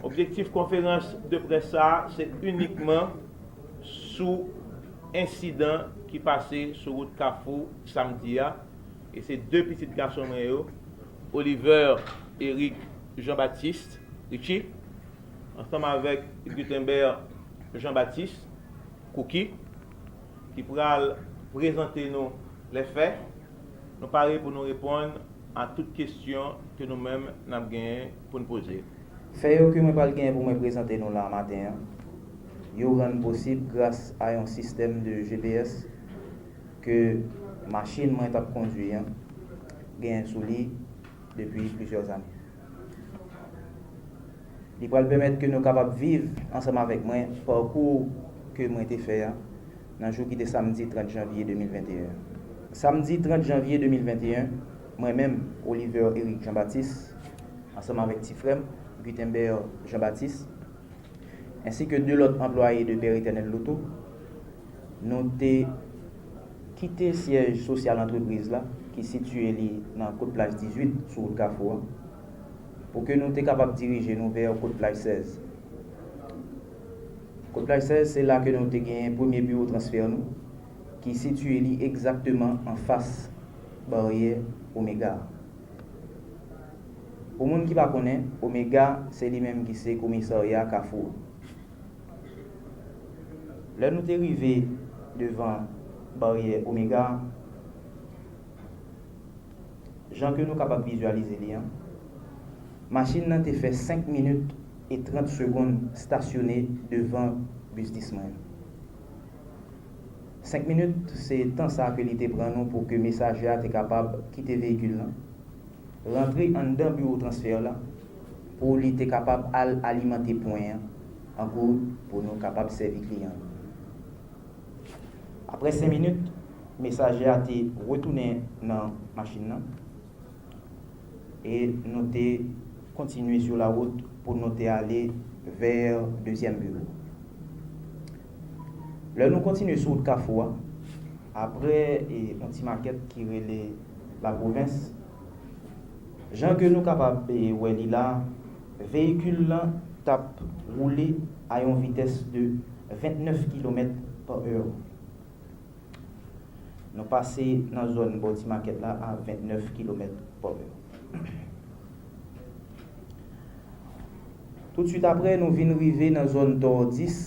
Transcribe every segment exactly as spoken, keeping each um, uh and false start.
Objektif konferans de près sa a, se inikman sou ensidan ki pase sou wout Kafou samdi a, e se de pitit gason mwen yo, Oliver Eric Jean Baptiste, Richie, ansanm avèk Gutenberg Jean Baptiste, Cookie, ki pral prezante nou lè fè. Nou pare pou nou reponn a tout kesyon ke nou menm n ap genyen pou n poze. Fè yo ke mwen pral genyen pou mwen prezante nou la maten an, yo rann posib gras a yon sistèm de G P S ke machin mwen t ap kondui an genyen sou li depi plizyè ane. Li pral pèmèt ke nou kapab viv ansanm avèk mwen pakou ke mwen te fè a nan jou ki te samdi trant janvye de mil venteyen. Samdi trant janvye de mil venteyen, mwen menm, Oliver Eric Jean Baptiste, ansanm avèk ti frè m, Gutenberg Jean Baptiste, ensi ke de lòt anplwaye de Pè Etènèl Loto, nou te kite syèj sosyal antrepriz la, ki sitiye li nan Kot Plaj dizuit sou wout Kafou a, pou ke nou te kapab dirije nou vè Kot Plaj sèz. Kot Plaj sèz, se la ke nou te genyen premye biwo transfè nou, ki sitiye li egzakteman anfas baryè Omega. Pou moun ki pa konnen, Omega se li menm ki se komisarya Kafou. Lè nou te rive devan baryè Omega, jan ke nou kapab vizyalize li an, machin nan te fè senk minit e trant segonn stasyone devan bis dis mwen. Senk minit, se tan sa ke li te pran nou pou ke mesaje a te kapab kite veyikil lan, rantre anndan biwo transfè la, pou li te kapab al alimante pwen an, an gwo, pou nou kapab sèvi kliyan yo. Apre senk minit, mesaje a te retounen nan machin nan, e nou te kontinye sou lawout pou nou te ale vè dezyèm biwo. Lè nou kontinye sou wout Kafou a, apre, e, yon ti makèt ki rele Lapwovens, jan ke nou kapab, e, wè li la, veyikil lan t ap woule a yon vitès de ventnèf kilomèt pa è. Nou pase nan zòn bò ti makèt la a ventnèf kilomèt pa è. Toutswit apre, nou vin rive nan zòn Tòdis.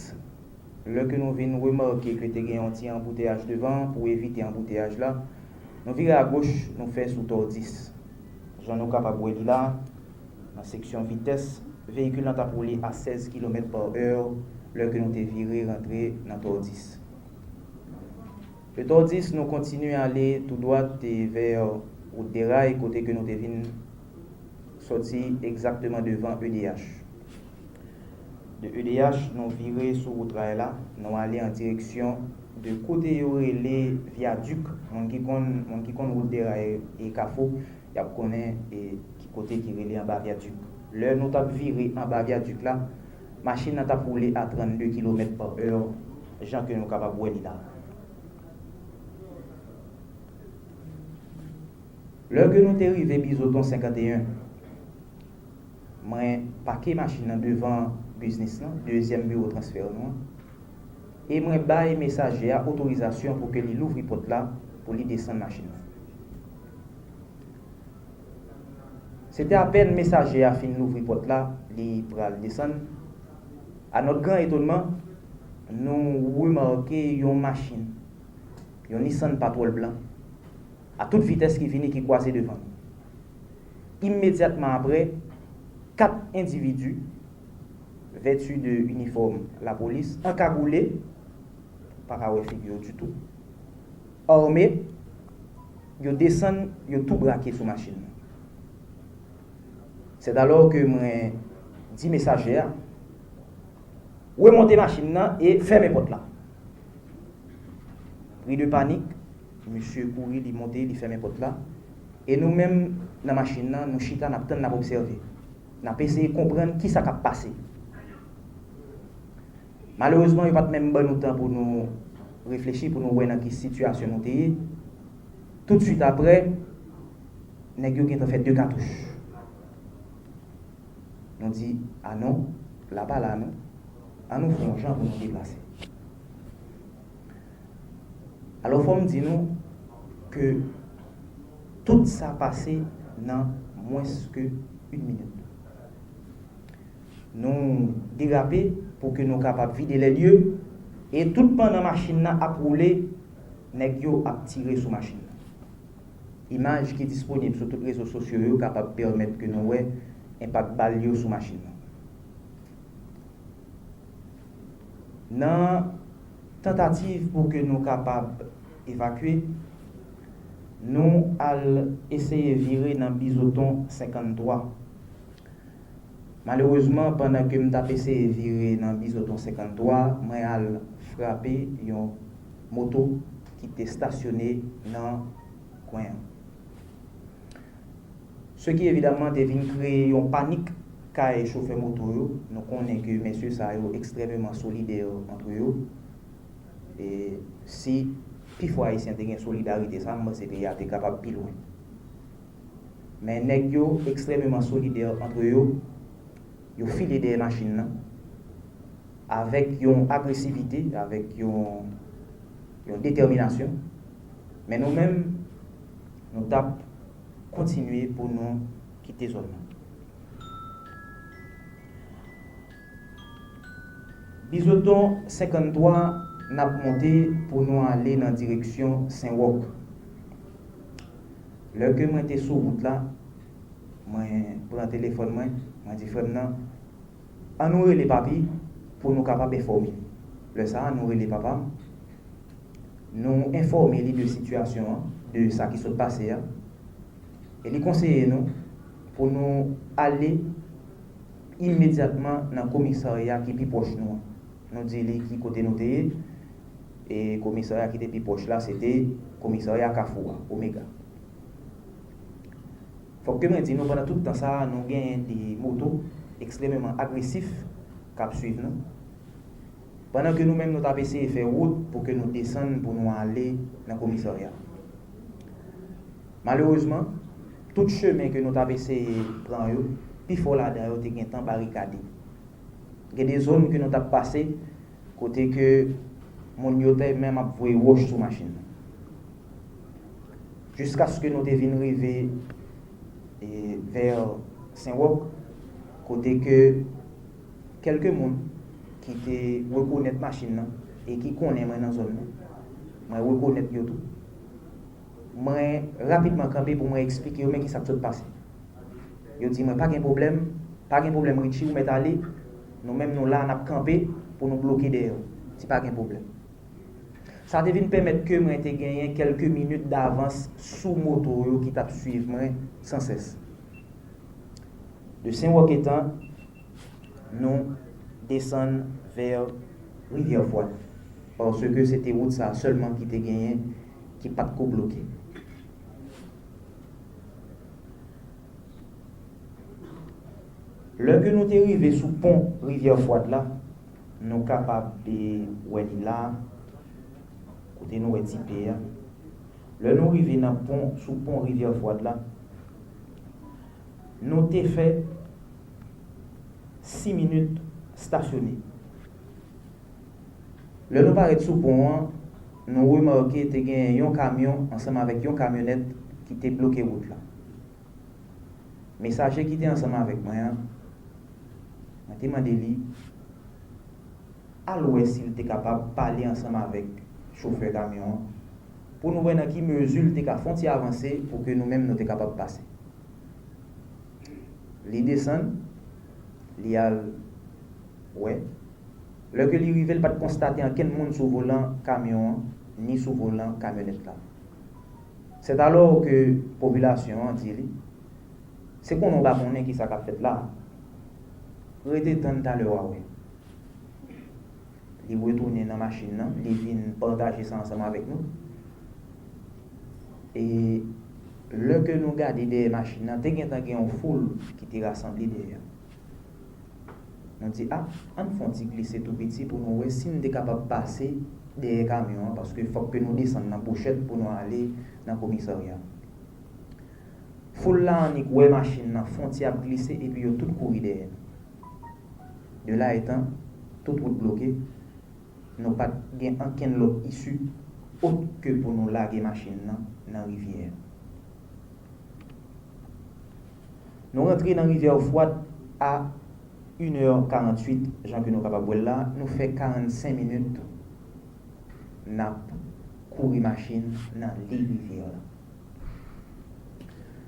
Lè ke nou vin remake ke te gen yon ti anbouteyaj devan, pou evite anbouteyaj la, nou vire agoch, nou fè sou Tòdis. Jan nou kapab wè li la, nan seksyon vitès, veyikil lan t ap woule a sèz kilomèt pa è lè ke nou te vire rantre nan Tòdis. De Tòdis, nou kontinye ale tou dwat e vè wout Deray, kote ke nou te vin sòti egzakteman devan E D H. De E D H, nou vire sou wout ray la, nou ale an direksyon de kote yo rele Vyadik. Moun ki konn, moun ki konn wout Deray e Kafou, y ap konnen, e, ki kote ki rele anba Vyadik. Lè nou t ap vire anba Vyadik la, machin nan t ap woule a trannde kilomèt pa è, jan ke nou kapab wè li la. Lè ke nou te rive Bizoton senkanteyen, mwen pake machin nan devan biznis lan, dezyèm biwo transfè nou an, e mwen bay mesaje a otorizasyon pou ke li louvri pòt la, pou li desann machin nan. Se te apèn mesaje a fin louvri pòt la, li pral desann. A nòt gran etonman, nou remake yon machin, yon Nissan Patrol blan, a tout vitès ki vini, ki kwaze devan nou. Imedyatman apre, kat endividi, vèti de inifòm lapolis, ankagoule, pa ka wè figi yo ditou, ame, yo desann, yo tou brake sou machin nan. Sètalò ke mwen di mesaje a, remonte machin nan e fèmen pòt la. Pri de panik, misye kouri, li monte, li fèmen pòt la. E nou menm, nan machin nan, nou chita, n ap tann, n ap obsève. N ap eseye konprann kisa k ap pase. Malerezman, yo pa t menm ban nou tan pou nou reflechi, pou nou wè nan ki sitiyasyon nou te ye. Toutswit apre, nèg yo gentan fè de katouch. Nou di, a non, La pa la non. An nou fè yon jan pou nou deplase. Alò, fò m di nou ke tout sa pase nan mwens ke yon minit. Nou derape pou ke nou kapab vide lè lye, e tout pandan machin nan ap woule, nèg yo ap tire sou machin nan. Imaj ki disponib sou tout rezo sosyo yo kapab pèmèt ke nou wè enpak bal yo sou machin nan. Nan tantativ pou ke nou kapab evakye, nou al eseye vire nan Bizoton senkanntwa. Malerezman, pandan ke m t ap eseye vire nan Bizoton senkanntwa, mwen al frape yon moto ki te stasyone nan kwen an. Se ki evidaman te vin kreye yon panik kay chofè moto yo. Nou konnen ke mesye sa yo ekstrèmeman solidè antre yo. E si pifò Ayisyen te gen solidarite sa, m panse peyi a te kapab pi lwen. Men nèg yo ekstrèmeman solidè antre yo, yo file dèyè machin nan avèk yon agresivite, avèk yon, yon detèminasyon. Men nou menm, nou t ap kontinye pou nou kite zòn nan. Bizoton senkanntwa, n ap monte pou nou ale nan direksyon Senwòk. Lè ke mwen te sou wout la, mwen pran telefòn mwen, mwen di frè m nan, "An nou rele papi pou nou kapab enfòme l." Lè sa a, nou rele papa m, nou enfòme li de sitiyasyon an, de sa ki sot pase a, e li konseye nou pou nou ale imedyatman nan komisarya ki pi pwòch nou an. Nou di li ki kote nou te ye, e komisarya ki te pi pwòch la, se te komisarya Kafou a, Omega. Fòk ke mwen di nou, pandan tout tan sa a, nou genyen de moto ekstrèmeman agresif k ap swiv nou. Pandan ke nou menm, nou t ap eseye fè wout pou ke nou desann, pou nou ale nan komisarya. Malerezman, tout chemen ke nou t ap eseye pran yo, pifò ladan yo te gentan barikade. Gen de zòn ke nou t ap pase, kote ke moun yo te menm ap voye wòch sou machin nan. Jiskaske nou te vin rive, e, vè Senwòk, kote ke kèlke moun ki te rekonèt machin nan e ki konnen mwen nan zòn nan, mwen rekonèt yo tou. Mwen rapidman kanpe pou mwen eksplike yo men kisa k sot pase. Yo di mwen, "Pa gen pwoblèm, pa gen pwoblèm, Richie, ou mèt ale. Nou menm, nou la, n ap kanpe pou nou bloke dèyè w." Di, "Pa gen pwoblèm." Sa te vin pèmèt ke mwen te genyen kèlke minit davans sou moto yo ki t ap swiv mwen san sès. De Senwòk etan, nou desann vè Rivyè Fwad, paske se te wout sa a sèlman ki te genyen, ki pa t ko bloke. Lè ke nou te rive sou pon Rivyè Fwad la, nou kapab, e, wè li la, kote nou wè ti P a. Lè nou rive nan pon, sou pon Rivyè Fwad la, nou te fè sis minit stasyone. Lè nou parèt sou pon an, nou remake te gen yon kamyon ansanm avèk yon kamyonèt ki te bloke wout la. Mesaje ki te ansanm avèk mwen an, mwen te mande li al wè si l te kapab pale ansanm avèk chofè kamyon an, pou nou wè nan ki mezi l te ka fè yon ti avanse pou ke nou menm nou te kapab pase. Li desann, li al wè. Lè ke li rive, li pa t konstate ankenn moun sou volan kamyon an, ni sou volan kamyonèt la. Sètalò ke popilasyon an di li, "Se konnen w pa konnen kisa k ap fèt la. Rete tann talè w a wè." Li retounen nan machin nan, li vin pataje sa ansanm avèk nou. E lè ke nou gade dèyè machin nan, te gentan gen yon foul ki te rasanble dèyè. Nou di, "A, ann fè yon ti glise tou piti pou nou wè si n te kapab pase dèyè kamyon an, paske fòk ke nou desann nan pwochèt pou nou ale nan komisarya." Foul la annik wè machin nan fè yon ti ap glise epi yo tout kouri dèyè nou. De la etan, tout wout bloke, nou pa t gen ankenn lòt isi ot ke pou nou lage machin nan nan rivyè a. Nou rantre nan rivyè Fwad a inè karannwit, jan ke nou kapab wè l la, nou fè karannsenk minit n ap kouri machin nan li rivyè la.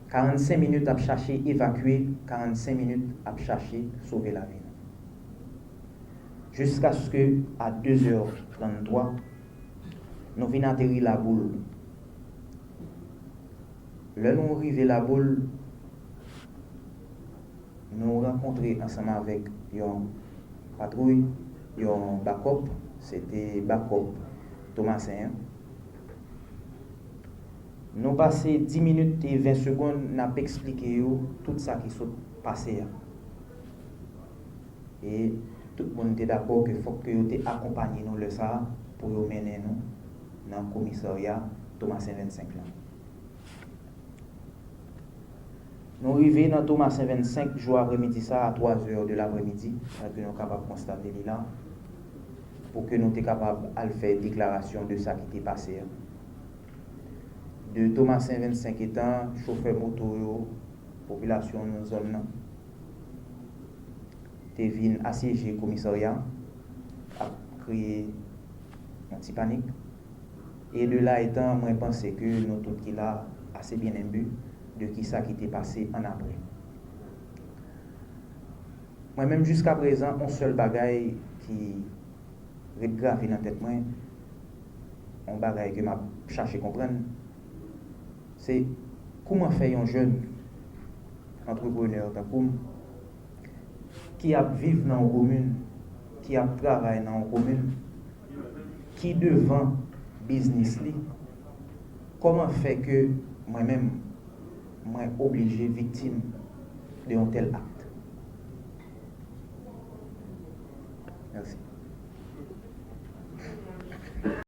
Karannsenk minit ap chache evakye, karannsenk minit ap chache sove lavi nou. Jiskaske a de zè tranntwa, nou vin ateri Laboul. Lè nou rive Laboul, nou rankontre ansanm avèk yon patwouy, yon bakòp, se te bakòp Tomasen an. Nou pase dis minit e ven segonn n ap eksplike yo tout sa ki sot pase a. E tout moun te dakò ke fòk ke yo te akonpanye nou lè sa a pou yo mennen nou nan komisarya Tomasen vennsenk lan. Nou rive nan Tomasen vennsenk jou aprèmidi sa a, a twa zè de laprèmidi, jan ke nou kapab konstate li la, pou ke nou te kapab al fè deklarasyon de sa ki te pase a. De Tomasen vennsenk etan, chofè moto yo, popilasyon nan zòn nan, te vin asyeje komisarya, ap kreye yon ti panik. E de la etan, mwen panse ke nou tout ki la ase byen enbe de kisa ki te pase annapre. Mwen menm, jiskaprezan, yon sèl bagay ki ret grave nan tèt mwen, yon bagay ke m ap chache konprann, se kouman fè yon jèn antreprenè tankou m, ki ap viv nan yon komin, ki ap travay nan yon komin, ki devan biznis li, kòman fè ke mwen menm, mwen oblije viktim de yon tèl akt? Mèsi.